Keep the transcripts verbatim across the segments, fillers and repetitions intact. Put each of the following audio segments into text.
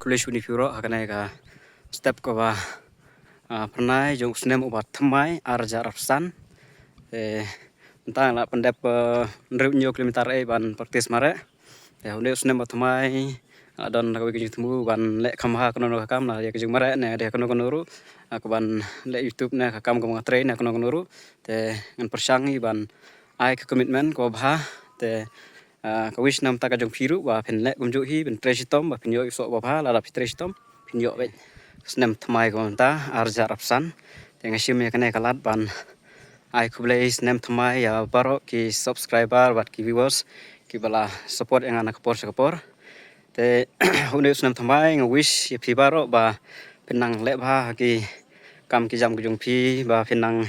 Khublei shibun ïa phi baroh ha kane ka step kaba, ah, phyrnai jong u snem uba thymmai ar hajar arphew san. Te mynta nga la pyndep, eh, hynriew hynñiew kilometer ei ban practice mareh. Te une u snem uba thymmai nga la don da kawei ka jingthmu ban leh kham bha kano kano ka kam, la ïa ka jingmareh ne ïa kano kano ruh, ah, kaban leh YouTube ne ka kam kaba nga trei ne kano kano ruh. Te ngan pyrshang hi ban ai ka commitment kaba bha. Te Ah, ka wish na bynta ka jong phi ruh ba phin leh kumjuh hi, phin trei shitom ba phin ïoh ïa u soh ba bha, lada phi trei shitom phin ïoh beit. Snem thymmai kumta ar hajar arphew san. Te nga shim ïa kane ka lad ban ai khublei snem thymmai ïa baroh ki subscriber bad ki viewers kiba la support ïa nga na ka por sha ka por. Te une u snem thymmai nga wish ïa phi baroh ba phin nang leh bha ha ki kam ki jam ki jong phi, ba phin nang,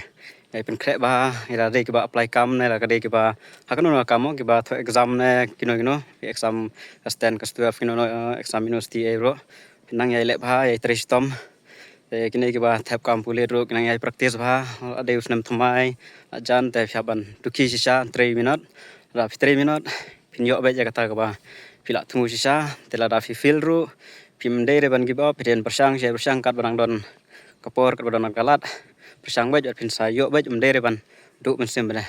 eh, pynkhreh bha ïa lade kiba apply kam ne lade kiba ha kano kano ka kam mo, kiba thoh exam ne kino kino, ki exam class ten, class twelve, kino kino, eh, exam university ei ruh. Phin nang ïai leh bha, ïai trei shitom. Te kine kiba thep kam pulit ruh ki nang ïai practice bha. Lada u snem thymmai la jan te phi hap ban dukhi shisha, trei minot. Lada phi trei minot phin ïoh beit ïa kata kaba phi la thmu shisha. Te lada phi fail ruh phim dei re ban give up, phi dei ban pyrshang, pyrshang katba dang don ka por, katba don ka lad. Pyrshang beit bad phin sa ïoh beit, ym dei re ban duh mynsiem beit.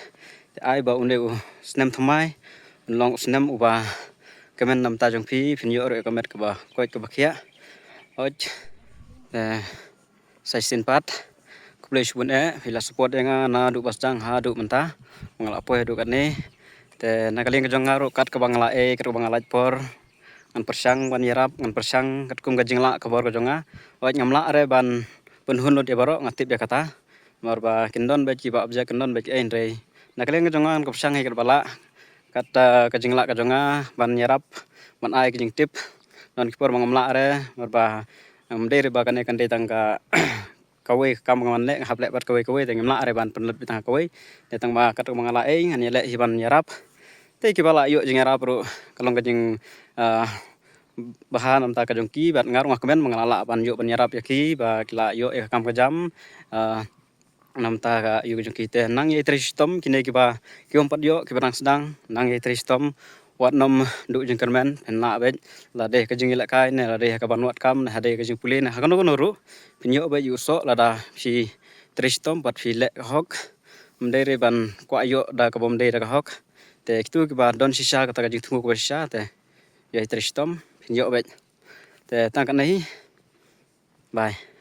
Te ai ba une u snem thymmai un long u snem uba kmen na bynta jong phi, phin ïoh ruh ïa ka met kaba koit kaba khiah. Oi. Te sa shisien pat khublei shibun eh, phi la support ïa nga naduh ba sdang haduh mynta. Nga la poi haduh katne. Te na ka liang ka jong nga ruh, kat kaba nga la ei, kat kaba nga la lait por, ngan pyrshang ban ïarap, ngan pyrshang katkum ka jinglah ka bor ka jong nga. Wat ngam lah re ban pynhun lut ïa baroh, nga tip ïa kata. Namar ba kin don beit kiba object, kin don beit kiei, hynrei na ka liang ka jong nga ngan pyrshang hi katba lah, kat, ah, ka jinglah ka jong nga ban ïarap, ban ai ka jingtip. Don ki por ba ngam lah re, namar ba, em, dei re ba kane kan dei tang ka kawei ka kam ka man leh, nga hap leh pat kawei kawei, te ngam lah re ban pynlut beit tang kawei. Te tang ba kat kaba nga la ei ngan ïaleh hi ban ïarap. Te kiba la ïoh jingïarap ruh ka long ka jing, ah, bha na bynta ka jong ki, bad nga ruh nga kmen ba nga la lah ban ïoh ban ïarap ïa ki ba ki la ïoh ïa ka kam ka jam, ah, na bynta ka ïoh ka jong ki. Te nang ïai trei shitom, kine kiba kim pat ïoh, kiba dang sdang, nang ïai trei shitom. Wat nym duh jingkyrmen, phin lah beit. Lada ka jingïalehkai ne lada ka ban wad kam ne lada ka jingpule ne ha kano kano ruh, phin ïoh beit ïa u soh lada phi trei shitom bad phi leh ka hok. Ym dei re ban kwah ïoh da kaba ym dei da ka hok. Te kito kiba don shisha kata ka jingthmu kaba shisha, te ïai trei shitom, phin ïoh beit. Te tang katne hi. Bye.